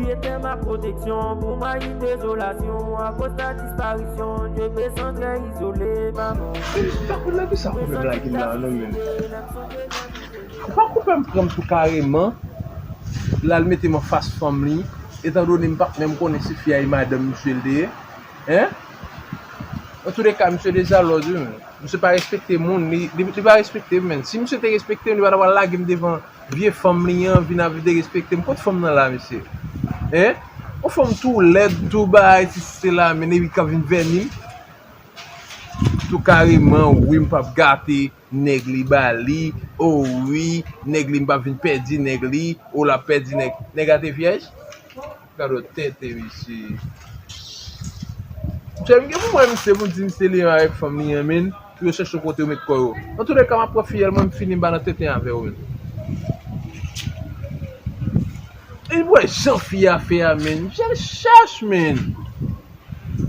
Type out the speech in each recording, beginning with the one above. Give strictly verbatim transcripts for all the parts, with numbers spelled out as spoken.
Éteins ma protection pour ma desolation. À cause ta disparition, je me sens très isolé, maman. Sa pou la ki sa pwoblèm la gen la non men. Papa koupe m pran m tou kareman. L al mete m anfas fanm li. Etandone m pa t menm konnen si fi a e madanm misye l te ye. Hein? Antouleka, misye dezalòd wi men. Misye pa respekte moun. Li, li, li pa respekte m men. Si misye te respekte m, li pa ta pral lage m devan vye fanm li an vin ap derespekte m. Kot fanm nan la, mesye? Hein? Yon fanm tou lèd, tou bagay, si se la, men epi k ap vin vèni m. Tou kareman, wi, m p ap gate nèg li ba li. O wi, nèg li, m p ap vin pèdi nèg li. O, l ap pèdi nèg. Nèg la te vyèj? Gade w tenten, mesye. Mesye, m gen pou mwen, mesye, pou m di misye li menm avèk fanm li an, men, pou yo chèche yon kote yo met kò yo. Antouleka, m ap pran fiyèl mwen, m fini, m pa nan tenten avè w, men. E wè jan fi a fè a, men. Jan l chèch, men.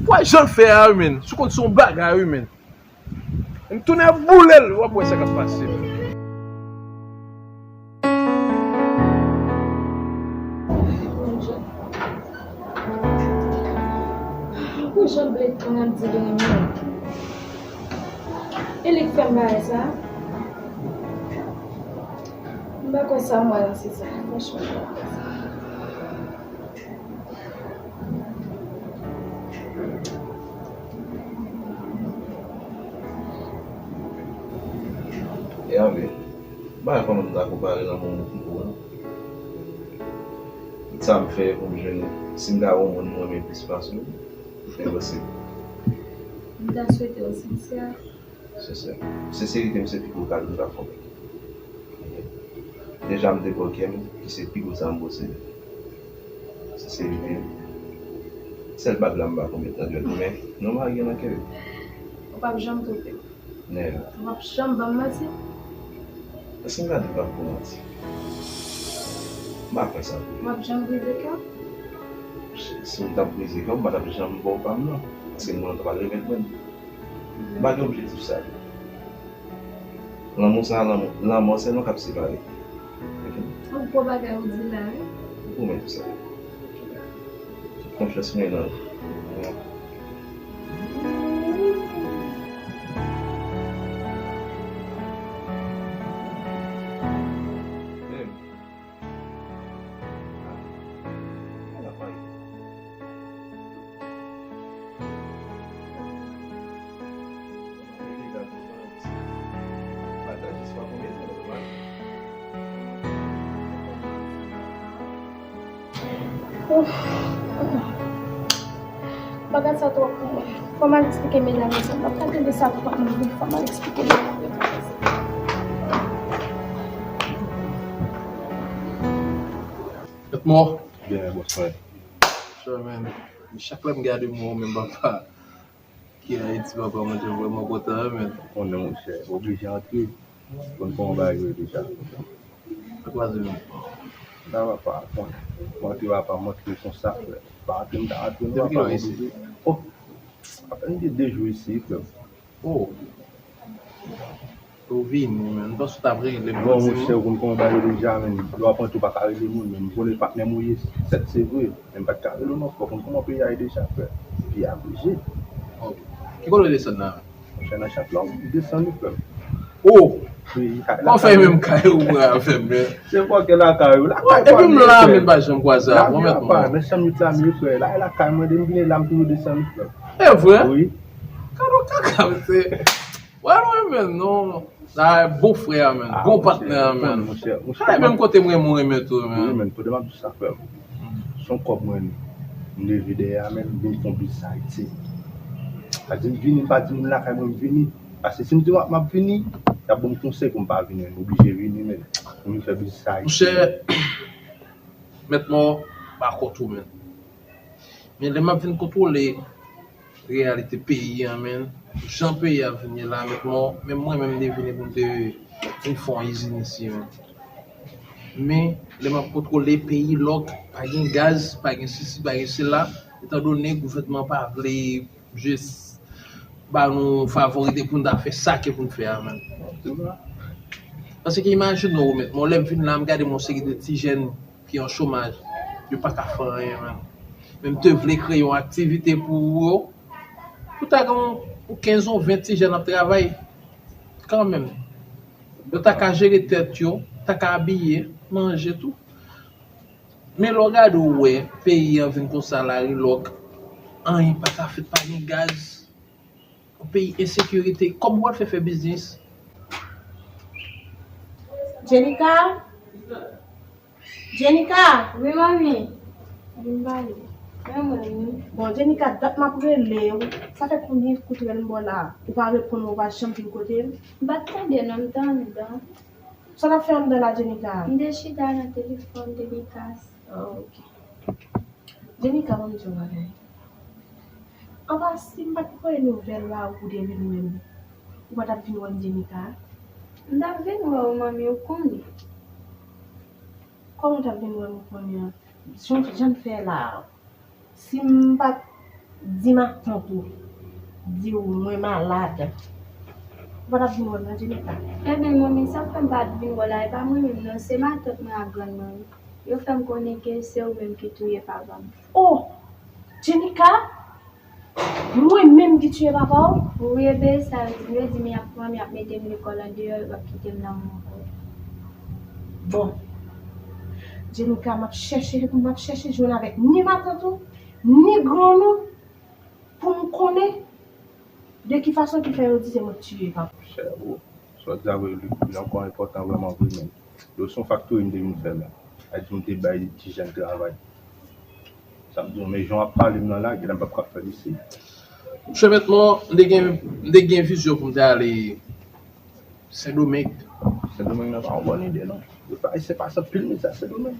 Wè jan l fè a, men. Sou kont se yon bagay, wi, men. M tounen boule l, w ap wè sa k ap pase. Pou jan Blade konn ap di li renmen m. E li k fè m bagay sa? M pa kwè sa m wè nan se sa. Franchman, m pa kwè sa. Hervé, m pa konn kòman m ta konpare lanmou m pou ou non. Tout sa m fè pou m jwenn ou, si m ta wè yon moun m renmen plis pase w, enposib. M ta swete w sensè. Sensè. Senserite m se pi gwo kado m ka fè w. Deja m te ba w kè m, ki se pi gwo sa m posede. Senserite m. Sèl bag la m pa konn met nan djòl ou, men non marye nan kè yo. Ou p ap janm twonpe m. Nèg. Ou p ap janm ban m manti. Èske m ka di w pa pou manti? M pa kwè sa vre. Ou p ap janm brize kè m. Si m t ap brize kè w, m pa t ap janm ba w pa m nan. Paske moun nan t ap al remèt mwen l. M pa gen objektif sa vre. Lanmou sa, lanmou, lanmò se nou k ap separe. Ok? Yon gwo bagay ou di la wi. Ou pwomèt ou sa. Tout konfyans mwen nan ou. Bagay sa twòp pou mwen. Fò m al eksplike medam yo sa. M p ap ka tande sa pou kont mwen vre. Fò m al eksplike medam yo bagay sa. Mèt Mò. Byen, bòs mwen. Sure, man. Chak lè m gade Mò, menm papa. Ki Ayiti, papa, mwen te vrèman kontan, man. Konnen, monchè, oblije antre. Konn kòman bagay yo ye deja. Sa kwaze menm. Sa va pa, konn. Mwen antre, papa, mwen antre konsa, frè. Pa antre, m ta antre, non, papa, mwen oblije. Oh! Apèn gen de jou isi, frè. Oh! Ou vini, man. M panse w t ap rele m. Bon, monchè, ou konn kòman bagay yo deja, man. Lè w ap antre, ou pa ka rele moun, man. M konnen patnè m ou ye, sèt se vre. Men m pa t ka rele w non, frè. Ou konn kòman peyi a ye deja, frè. Peyi a bouje. Ok. Ki kote w desann la, man? Monchè, nan Chanplan, m desann wi, frè. Oh! Wi, kay la. Kòman w fè menm kay ou pran avè m, men? Se bò kè lakay ou, lakay pa. Epi m la, men pa janm kwaze avè w, mèt mwen. Nan chanm uit la, m ye, frè. La, lakay mwen, depi m vini la, m toujou desann wi, frè. E vre? Wi. Gade yon kaka, mesye. Wè, mwen menm, non. Sa bon frè a, menm. Bon patnè a, menm. Monchè, monchè. Ay, menm kote m renmen w renmen tou, menm. Wi, menm, kote m ap di sa, frè m. Se yon kòb mwen, m leve dèyè a, menm, m vin fè yon biznis Ayiti. Sa di m vini, m pa di moun lakay mwen m vini. Paske si m di w m ap vini, y ap ban m konsèy pou m pa vini, m oblije vini, menm. Pou m vin fè biznis Ayiti. Monchè, mèt mò, m pa kont ou, menm. Men lè m ap vin kontwole reyalite peyi a, menm, jan peyi a vin ye la, mèt mò, menm mwen menm m te vini pou m te vin fè yon izin isi, menm. Men, lè m ap kontwole peyi lòk, pa gen gaz, pa gen sesi, pa gen sela, etandone gouvènman pa vle jis ba nou favorite pou n ta fè sa ke pou n fè a, menm. Paske imajine w, mèt mò, lè m vin la, m gade yon seri de ti jèn ki an chomaj. Yo pa ka fè anyen, menm. Men m te vle kreye yon aktivite pou yo. Pou ta gen yon kenz ou ven ti jèn ap travay kanmenm. Yo ta ka jere tèt yo, ta ka abiye, manje tou. Men lè w gade w wè peyi an vin konsa lari lòk, anyen pa ka fèt, pa gen gaz. Yon peyi ensekirite, kòman w ap fè fè biznis? Jenika? Jenika? Wi, manmi. Vin pale. Men mwen, wi. Bon, Jenika, dat m ap rele w. Sa fè konbyen kout rèl m ba w la? Ou pa reponn mwen, ou pa janm vin kote m. M pa t tande non, m t anndan. Sa w t ap fè anndan la, Jenika? M te chita nan telefòn, m te gen kas. Ah, ok. Jenika, ban m di w yon bagay. Anba, si m pa t voye nouvèl ba ou pou w te vin wè m, ou pa t ap vin wè m, Jenika? M t ap vin wè w, manmi, ou konnen. Kòman w t ap vin wè m, ou konnen an? Jan, jan m fè la a, si m pa t di matant ou, di w mwen malad, ou pa t ap vin wè m, non, Jenika? Ebyen, manmi, sa k fè m pa t vin wè w la, e pa mwen menm, non, se matant mwen ak grann mwen. Yo fè m konnen ke se ou menm ki touye papa m. Oh! Jenika? Mwen menm ki tiye papa w? Wi, e ben sa yo di m. Yo di m y ap pran m, y ap mete m lekòl andeyò, yo p ap kite m nan men ankò. Bon. Jenika, m ap chèche, m ap chèche jwenn avèk ni matant ou, ni grann ou, pou m konnen de ki fason ki fè yo di se mwen k tiye papa w. Chè, ou, sa w di la vre, li, li ankò enpòtan vrèman vre, men. Yo se yon faktori m te vin fè la. Sa di m te bay ti jèn travay. Sa m di w, men jan w ap pale m nan la, genlè m p ap ka fè l isi. Monchè Mèt Mò, m te gen, m te gen vizyon pou m te ale Sendomeng. Sendomeng nan pa yon bòn ide, non. Yo pa, se pase anpil mizè Sendomeng.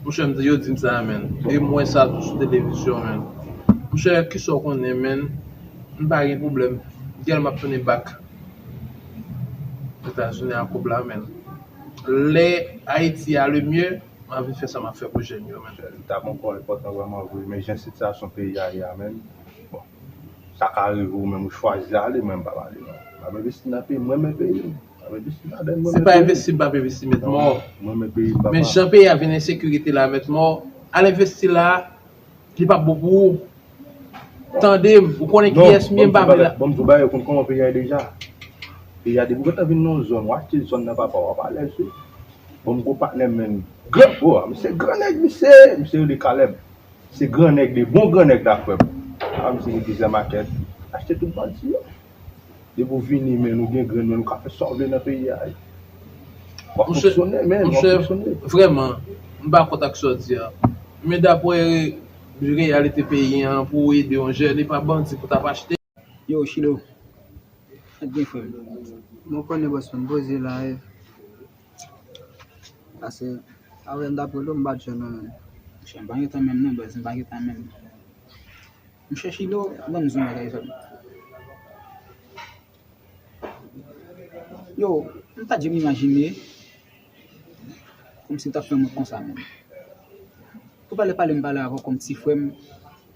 Monchè, m te, yo di m sa, menn. E m wè sa tou sou televizyon, menn. Monchè, kisa w konnen, menn? M pa gen pwoblèm. Gèl m ap tounen back Etazini ak kòb la, menn. Lè Ayiti ale mye, m ap vin fè sa m ap fè pou jèn yo, menn. Li t ap ankò enpòtan vrèman vre, men jan sitiyasyon peyi a ye a, menn. Bon, sa ka rive ou menm ou chwazi ale, mwen m p ap ale, non. M ap envesti nan peyi m, mwen renmen peyi m. M ap envesti ladan l, mwen renmen peyi m. Se pa envesti m p ap envesti, Mèt Mò. Mwen renmen peyi m, papa. Men jan peyi a vin ensekirite la, Mèt Mò, al envesti la, li p ap bon pou ou. Tande m, ou konnen kiyès m ye, m pa vle la. Bon, m di w bagay, ou konn kòman peyi a ye deja. Peyi a depi w gentan vin nan yon zòn, w achte zòn nan papa, w ap alèz wi. Bon, m gon patnè m, menn. Gran, o, misye gran nèg, misye, misye rele Caleb. Se gran nèg, de bon gran nèg la, frè m. A, misye gen plizyè makèt. Achte tout bandi yo. Depi w vini, menn, ou gen grenn, menn, ou ka fè sa w vle nan peyi a. W ap fonksyone, menn, w ap fonksyone. Vrèman, m pa kont ak sa w di a. Men daprè reyalite peyi an, pou w ede yon jèn, e pa bandi pou t ap achte. Yo, Chilo. Sa k gen, frè m? Bon, konnen bòs mwen poze la, e. Paske, avè m daprè l, m pa t jwenn ou menm. Monchè, m pa gen tan menm non, bòs, m pa gen tan menm. Monchè Chilo, ban m di w yon bagay, frè m. Yo, m pa t janm imajine kòmsi w t ap fè mwen konsa menm. Ou pale pale m pale avè w kòm ti frè m,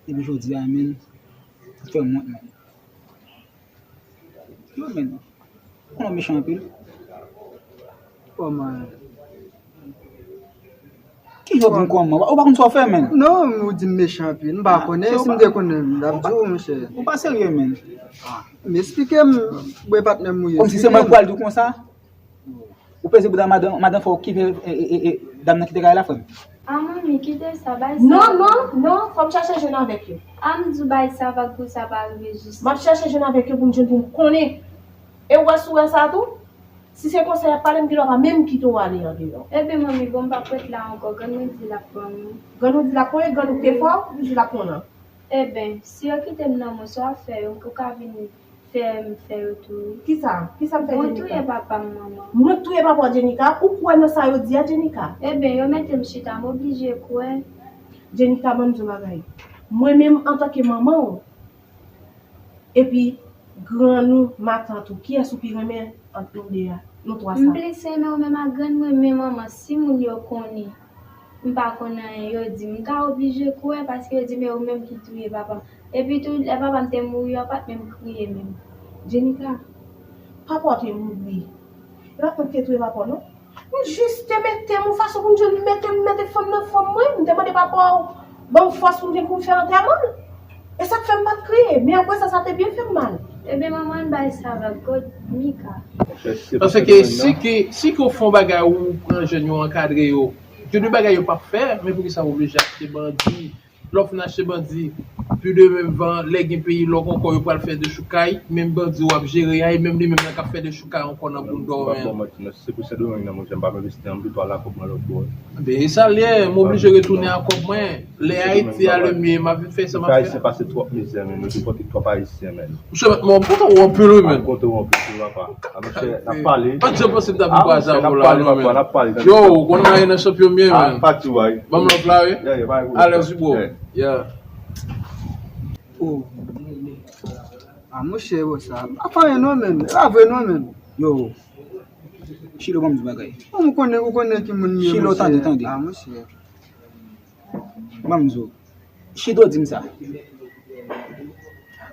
epi jodi a menm, ou fè m wont menm. Yo menm, konnen w mechan anpil. Kòman? Ki jan w di m kòman? Ou pa konn sa w fè menm. Non, ou di m mechan anpil. M pa konnen, si m te konnen, m t ap di w, monchè. Ou pa serye menm. M esplike m, bwè patnè m ou ye. Kòmsi se mwen k pral di w konsa? Ou peze bouda madan, madan fè w kite, e, e, e, e, dam nan kite kay la, frè m? A, manmi, kite sa, bay sa. Non, non, non, fò m chache jwenn avèk yo. A, m di w bay sa, vag pou sa pa rive jis. M ap chache jwenn avèk yo pou m jwenn pou m konnen. E w wè si w wè sa tou? Si se konsa y ap pale, m gendwa pa menm kite w ale andeyò. Ebyen, manmi, bon, m p ap ret la ankò. Grann mwen di l ap pran m. Grann ou di l ap pran w, e grann ou te fò, li di l ap pran w. Ebyen, si yo kite m nan men w, sa w ap fè yo, ou ka vin fè m fè yo tou wi. Kisa? Kisa m fè Jenika? Mwen touye papa m, manman. Mwen touye papa w, Jenika? Ou kwè nan sa yo di a, Jenika? Ebyen, yo mete m chita, m oblije kwè. Jenika, ban m di w bagay. Mwen menm, antanke manman w, epi grann ou, matant ou, kiyès ou pi renmen ant nou de a, nou twa sa? M plis renmen ou menm ak grann mwen, men manman, si moun yo konnen m pa konn anyen, yo di m, m ka oblije kwè, paske yo di m e ou menm ki touye papa m. Epi tou, lè papa m te mouri, yo pa t menm kriye menm. Jenika, papa w te mouri. E pa t mwen ki te touye papa w, non. M jis te mete m yon fason pou m di l mete m mete fanm nan fanm mwen. M te mande papa w ban m fòs pou m vin pou m fè antèman l. E sa k fè m pa t kriye. Men apre sa, sa te byen fè m mal. Ebyen, manman, bay sa vag kot Mika. Paske si ke, si ke w fè yon bagay ou pran jèn yo ankadre yo, gen de bagay yo p ap fè, men poukisa w oblije achte bandi? Lè w fin achte bandi, pi demen van, lè gen peyi lòk ankò, yo pral fè dechoukay, menm bandi w ap jere a, e menm li menm nan k ap fè dechoukay ankò nan bounda w menm. Se pou Sendomeng nan, monchè, m p ap envesti anpil twò lakòb mwen lòt bò. Ebyen, e sa l ye, m oblije retounen a kòb mwen. Lè Ayiti ale mye, m ap vin fè sa m ap fè. Ayisyen pase twòp mizè, men nou sipòte twòp Ayisyen, men. Monchè, mwen kontan w anpil, wi, men. Kontan w anpil, wi, papa. A, monchè, n ap pale. Pa t janm panse m t ap vin kwaze avè w la, non, men. Yo, ou konn mwen nan chanpyon m ye, men. Ban m lòv la, wi. Alèz, wi, bro. Yeah. Oh. Ah, monchè, bon, sa. Pa fè anyen non, men. E pa vre non, men. Yo. Chilo, ban m di w bagay. Bon, ou konnen, ou konnen ki moun m ye, Chilo, monchè. Tande, tande. Ah, monchè. Ban m di w. Chilo di m sa.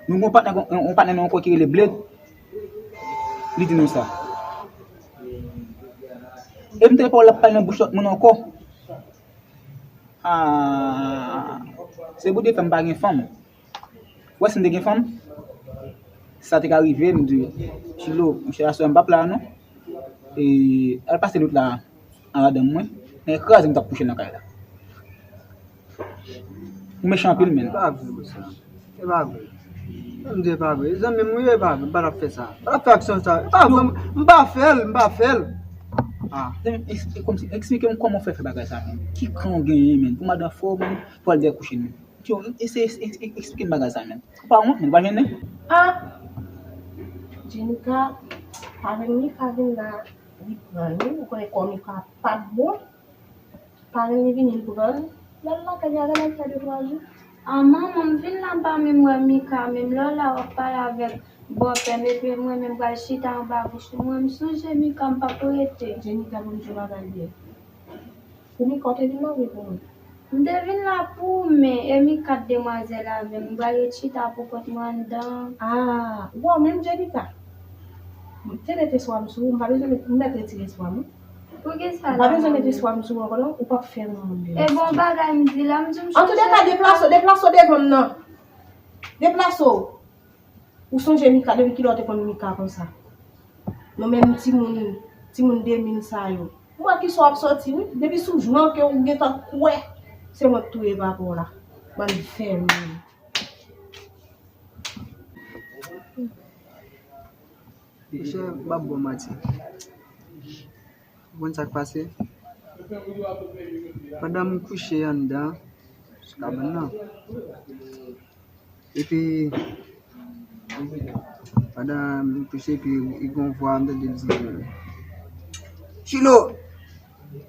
Nou gen yon patnè, yon, yon patnè nou ankò ki rele Bled. Li di nou sa. E m te pawòl ap pale nan bouch lòt moun ankò. Ah, se pou defè m pa gen fanm. Ou wè si m te gen fanm, sa te ka rive, m di, Chilo, monchè, aswè m p ap la non. E, al pase nwit la a madanm mwen, men kraze m t ap kouche nan kay la. Ou mechan anpil, men. E pa vre, sa. E pa vre. M di e pa vre. Zanmi m, wi, e pa vre. M pa t ap fè sa. M pa t ap fè aksyon sa. E pa vre. M pa fè l, m pa fè l. Ah. Kòmsi, eksplike m kòman w fè fè bagay sa, men. Ki kran w genyen, men? Pou madanm fè w, men, pou al dèyè kouche, men. Yo, eseye eksplike m bagay sa menm. Ou pa wont menm, ou pa jennen? Ah! Jenika, pa vin Mika vin la, li pran li, ou konnen kò Mika pa t bon. Pa vin li vini, li pran li. L al lakay li, al fè de twa jou. Ah, manman, m vin la, m pa menm wè Mika menm. Lè w la, w ap pale avèk bòpè m, epi mwen menm pral chita anba bouch li. Mwen, m sonje Mika, m p ap rete. Jenika, pou m di w bagay byen. Pou Mika w te vin la vre pou mwen? M te vin la pou ou, men e Mika k demwazèl avè m. M pral ret chita pou kont mwen anndan. Ah, waw, menm Jenika. Te met espwa m sou ou, m pa bezwen met, m mèt retire espwa m, wi. Poukisa la? M pa bezwen met espwa m sou ou ankò non, ou p ap fè moun byen. E bon bagay m di la, m di m chanje. Antouka, deplase w, deplase w devan m nan. Deplase w. Ou sonje Mika, depi kilè w te konn Mika konsa? Nou menm timoun, timoun de mil sa yo. M wè kisa w ap sòti, wi. Depi sou jan ke ou gentan kwè se mwen k touye papa w la. Bann fèmen. Monchè, m p ap ba w manti. Ou konn sa k pase? Pandan m kouche anndan, sou kabann nan, epi, pandan m kouche, epi, gen yon vwa, m tande l di, Chilo!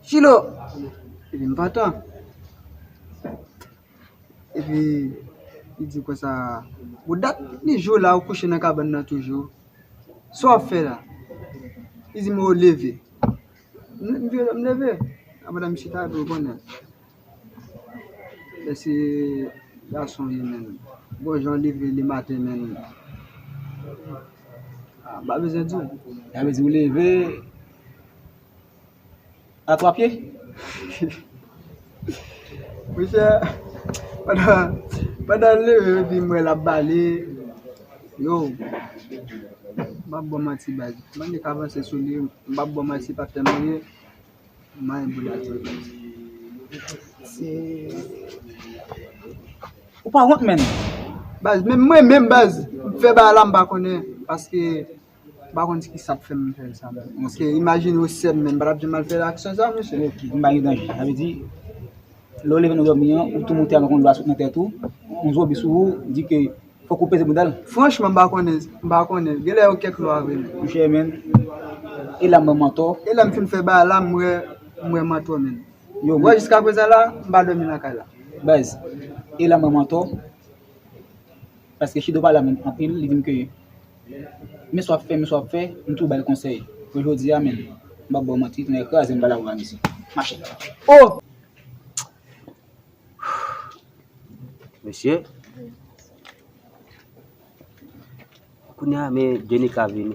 Chilo! Epi m pa tan. Epi, li di konsa, bon, dat ni jou la, ou kouche nan kabann nan toujou. Sa w ap fè la? Li di m, o, leve. M, m vire, m leve. Apre m chita, epi ou konnen. Lè se gason ye, menm. Bon jan w leve le maten, menm. Ah, m pa bezwen di w. Sa vle di ou leve, a twa pye? Monchè, pandan, pandan l leve, epi m wè l ap bale. Yo, m p ap ba w manti, baz. Mande k avanse sou li, m p ap ba w manti, pa t fè m anyen. M anyen pou l ate, baz. Se, ou pa wont, menm. Baz, menm mwen, menm, baz. M fè bagay la, m pa konnen. Paske M pa konn ki sa k fè m fè sa menm. Paske imajine w sè m, men m pa t ap janm al fè aksyon sa, mesye. Ok, m pa gen danje. Sa vle di, lè w leve nan dòmi an, ou tou moute avèk yon dlo a sot nan tèt ou, yon zonbi sou ou, di ke fòk ou peze bouda l. Franchman, m pa konnen, m pa konnen. Genlè yo kèk lwa vre, men. Monchè, men, e la m wè mantò. E lè m fin fè bagay la, m wè, m wè mantò, men. Yo, wè, jiskaprezan la, m pa dòmi nan kay la. Baz, e la m wè mantò. Paske Chido pale avè m anpil, li di m ke men sa w ap fè, men sa w ap fè, m toujou ba l konsèy. Pou jodi a, men, m p ap ba w manti, tonnè kraze m, m pral avè w la, mesye. Mache. Oh! Mesye, kounye a, men Jenika vini.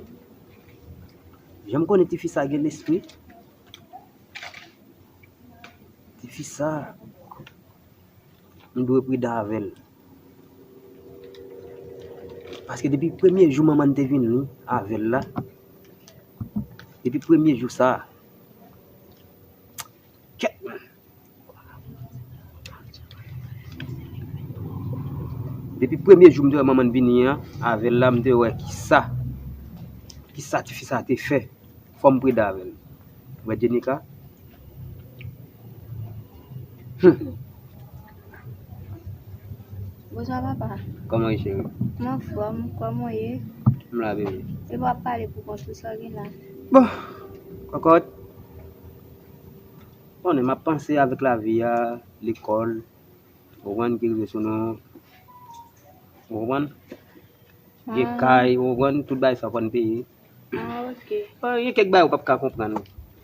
Jan m konnen tifi sa gen lespri. Fi sa, m dwe pridan avè l. Paske depi premye jou manman n te vin li avè l la, depi premye jou sa, kèt, depi premye jou m te wè manman n vini an avè l la, m te wè kisa, kisa tifi sa te fè. Fò m pridan avè l. Ou wè Jenika? Hmm. Bonswa, papa. Kòman w ye, cheri? M anfòm, kòman w ye? M la, bebe. E w ap pale pou kont ou, sa w gen la? Bon, kòkòt. Konnen, m ap panse avèk lavi a, lekòl, ou konprann, ki rive sou nou, ou konprann? Gen kay, ou konprann, tout bagay sa w konn peye. Ah, ok. Bon, gen kèk bagay ou p ap ka konprann.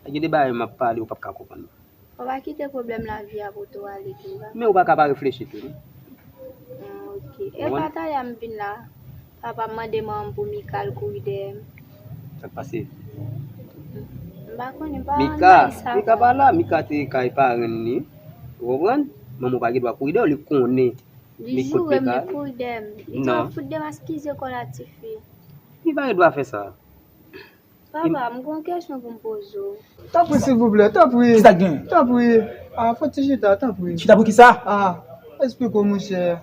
Gen de bagay m ap pale ou p ap ka konprann. Ou pa kite pwoblèm lavi a pote w ale tou, va. Men ou pa ka pa reflechi tou, non? Ah, ok. E pa talè a m vin la. Papa m mande manman m pou Mika al kouri dèyè m. Sa k pase? M pa konnen, m pa ann bay sa. Mika pa la, Mika te kay parenn li. Ou konprann? Manman w pa gen dwa kouri dèyè w, li konnen. Li joure m, li kouri dèyè m. Li di w ap fout demaskize kò l a tifi. Li pa gen dwa fè sa. Papa, m gen yon kesyon pou m poze w. Tanpri, silvouplè, tanpri. Kisa k gen? Tanpri. Ah, fò ti chita, tanpri. Chita pou kisa? Ah, esplike w, monchè.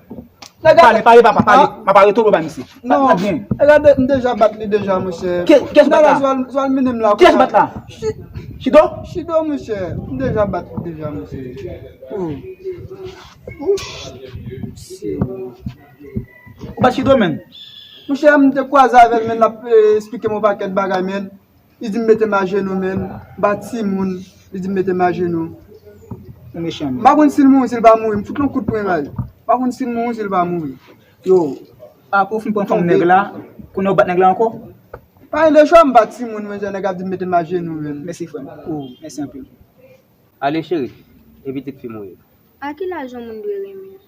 Pale, pale, papa, pale. M ap arete w pou bay misye. Non. Sa k gen? Gade, m deja bat li deja, monchè. Kiyès ou bat la? Kiyès ou bat la? Chido? Chido, monchè. M deja bat li deja, monchè. Oh. Ouch. Ou bat Chido, menn? Monchè, m te kwaze avè l, menn, l ap, eh, esplike m yon pakèt bagay, menn. Li di m mete m ajenou, menn. M pa timoun. Li di m mete m ajenou. Ou mechan, menn. M pa konn si l mouri, si l pa mouri. M fout l yon kout pwen bay. M pa konn si l mouri, si l pa mouri. Yo, apre w fin pran fanm nèg la, kounye a w bat nèg la ankò? Pa gen de chwa, m pa timoun, menn, jan nèg ap di m mete m ajenou, menn. Mèsi, frè m. Oh. Mèsi anpil. Ale, cheri, e pitit fi m ou ye. A ki laj yon moun dwe renmen?